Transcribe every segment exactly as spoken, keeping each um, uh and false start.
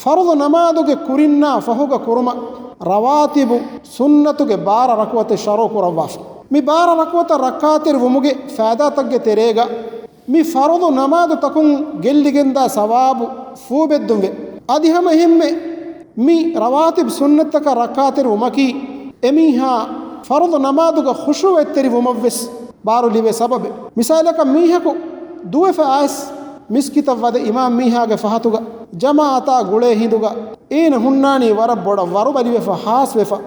ފަރުޟު ނަމާދުގެ ކުރިންނާ ފަހުގަ ކުރުމަށް ރަވާތިބު ސުންނަތުގެ ބާރަ ރަކުޢަތެއް ޝަރުޢު ކުރައްވާފަ. މި ބާރަ ރަކުޢަތަށް ރައްކާތެރި ވުމުގެ ފައިދާތަކުގެ ތެރޭގަ މި ފަރުޟު ނަމާދުތަކުން ގެއްލިގެންދާ ސަވާބު ފޫބެއްދުންވޭ. އަދި ހަމަ އެހެންމެ މި ރަވާތިބު ސުންނަތްތަކަށް ރައްކާތެރި ވުމަކީ އެމީހާ ފަރުޟު ނަމާދުގަ ޚުޝޫޢަތްތެރި ވުމަށްވެސް ބާރު ލިބޭ ސަބަބެއް. މިސާލަކަށް މީހަކު ދުވެފަ އައިސް މިސްކިތަށް ވަދެ އިމާމް މީހާގެ ފަހަތުގަ ޖަމާޢަތާ ގުޅޭ ހިނދުގަ އޭނަ ހުންނާނީ ވަރަށް ބޮޑަށް ވަރުބަލިވެފަ ހާސްވެފަ.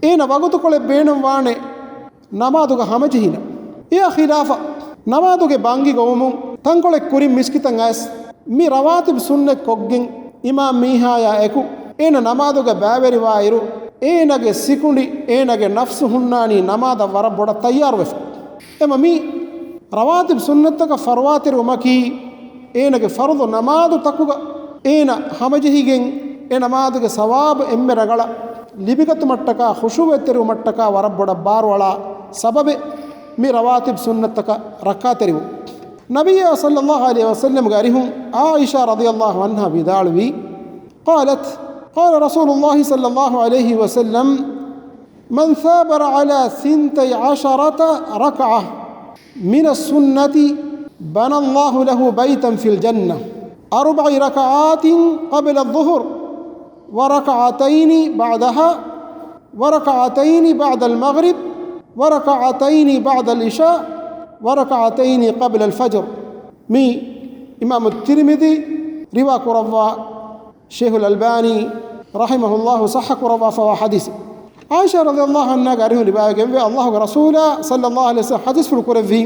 އޭނަ ވަގުތުކޮޅެއް ބޭނުންވާނެ ނަމާދުގަ ހަމަޖެހިނަ. އެއާ ޚިލާފަށް ނަމާދުގެ ބަންގި ގޮވުމުން ތަންކޮޅެއް ކުރިން މިސްކިތަށް އައިސް މި ރަވާތިބު ސުންނަތް ކޮށްގެން އިމާމް މީހާޔާ އެކު އޭނަ ނަމާދުގަ ބައިވެރިވާއިރު، އޭނަގެ ސިކުނޑި އޭނަގެ ނަފްސު ހުންނާނީ ނަމާދަށް ވަރަށް ބޮޑަށް ތައްޔާރުވެފަ. އެމަ މި ރަވާތިބު ސުންނަތްތަކަށް ފަރުވާތެރިވުމަކީ އޭނަގެ ފަރުޟު ނަމާދުތަކުގަ އޭނަ ހަމަޖެހިގެން އެ ނަމާދުގެ ސަވާބު އެންމެ ރަނގަޅަށް ލިބިގަތުމަށްޓަކާ ޚުޝޫޢަތްތެރިވުމަށްޓަކާ ވަރަށް ބޮޑަށް ބާރުއަޅާ ސަބަބެއް މި ރަވާތިބު ސުންނަތްތަކަށް ރައްކާތެރިވުން. ނަބިއްޔާ ޞައްލައްލާހު ޢަލައިހި ވަސައްލަމްގެ އަރިހުން ޢާއިޝާ ރަޟިޔައްލާހު ޢަންހާ ވިދާޅުވީ، قالت، قال رسول الله صلى الله عليه وسلم، من ثابر على ثنتي عشرة ركعة من السنة بنى الله له بيتا في الجنة، أربع ركعات قبل الظهر، وركعتين بعدها، وركعتين بعد المغرب، وركعتين بعد العشاء، وركعتين قبل الفجر. މި އިމާމު ތިރްމިޛީ ރިވާ ކުރައްވާ ޝޭޚުލް އަލްބާނީ ރަޙިމަހުﷲ ޞައްޙަ ކުރައްވާފަވާ ޙަދީޘެއް. ޢާއިޝާ ރަޟިޔައްލާހު ޢަންހާގެ އަރިހުން ރިވާވެގެންވޭ، ﷲގެ ރަސޫލާ ޞައްލައްލާހު ޢަލައިހި ވަސައްލަމް ޙަދީޘްފުޅު ކުރެއްވީ،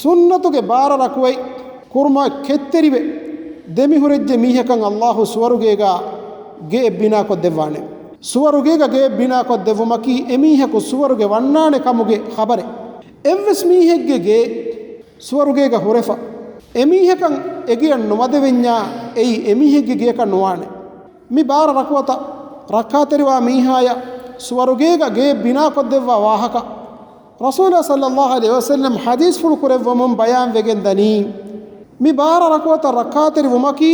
ސުންނަތުގެ ބާރަ ރަކުޢަތް ކުރުމަށް ކެތްތެރިވެ ދެމިހުރެއްޖެ މީހަކަށް ﷲ ސުވަރުގޭގަ ގެއެއް ބިނާކޮށްދެއްވާނެ. ސުވަރުގޭގަ ގެއެއް ބިނާކޮށްދެއްވުމަކީ އެމީހަކު ސުވަރުގެ ވަންނާނެ ކަމުގެ ޚަބަރެއް. އެއްވެސް މީހެއްގެ ގެއެއް ސުވަރުގޭގަ ހުރެފަ، އެމީހަކަށް އެގެއަށް ނުވަދެވެންޏާ އެއީ އެމީހެއްގެ ގެޔަކަށް ނުވާނެ. މި ބާރަ ރަކުޢަތަށް ރައްކާތެރިވާ މީހާޔަށް ސުވަރުގޭގަ ގެއެއް ބިނާކޮށްދެއްވާ ވާހަކަ ރަސޫލާ ޞައްލައްލާހު ޢަލައިހި ވަސައްލަމް ޙަދީޘްފުޅު ކުރެއްވަމުން ބަޔާންވެގެން ދަނީ، މި ބާރަ ރަކުޢަތަށް ރައްކާތެރި ވުމަކީ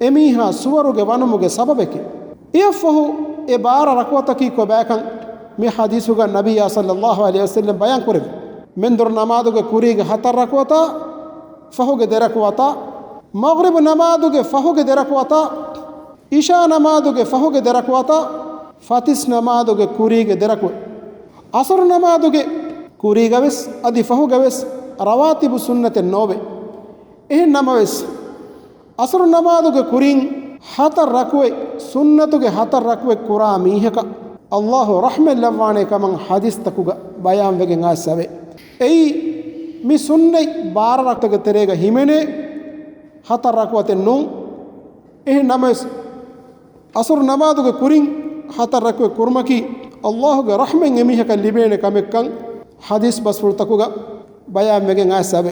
އެމީހާ ސުވަރުގެ ވަނުމުގެ ސަބަބެކޭ. އެއަށްފަހު އެ ބާރަ ރަކުޢަތަކީ ކޮބާކަން މި ޙަދީޘުގަ ނަބިއްޔާ ޞައްލައްލާހު ޢަލައިހި ވަސައްލަމް ބަޔާން ކުރެއްވި. މެންދުރު ނަމާދުގެ ކުރީގެ ހަތަރު ރަކުޢަތާ، ފަހުގެ ދެ ރަކުޢަތާ، މަޣްރިބު ނަމާދުގެ ފަހުގެ ދެ ރަކުޢަތާ، އިޝާ ނަމާދުގެ ފަހުގެ ދެ ރަކުޢަތާ، ފަތިސް ނަމާދުގެ ކުރީގެ ދެ ރަކުޢަތް، ޢަޞުރު ނަމާދުގެ ކުރީގަވެސް އަދި ފަހުގަވެސް ރަވާތިބު ސުންނަތެއް ނޯވޭ. އެހެން ނަމަވެސް، ޢަޞުރު ނަމާދުގެ ކުރިން ހަތަރު ރަކުޢަތް، ސުންނަތުގެ ހަތަރު ރަކުޢަތް ކުރާ މީހަކަށް ﷲ ރަޙްމަތް ލައްވާނޭ ކަމަށް ޙަދީޘްތަކުގަ ބަޔާންވެގެން އައިސް އެވެ. އެއީ، މި ސުންނަތް ބާރަ ރަކުޢަތުގެ ތެރޭގަ ހިމެނޭ ހަތަރު ރަކުޢަތެއް ނޫން. އެހެން ނަމަވެސް، ޢަޞުރު ނަމާދުގެ ކުރިން ހަތަރު ރަކުޢަތް ކުރުމަކީ، ﷲގެ ރަޙްމަތް އެމީހަކަށް ލިބޭނެ ކަމެއްކަން ޙަދީޘް ބަސްފުޅުތަކުގަ ބަޔާންވެގެން އައިސް އެވެ.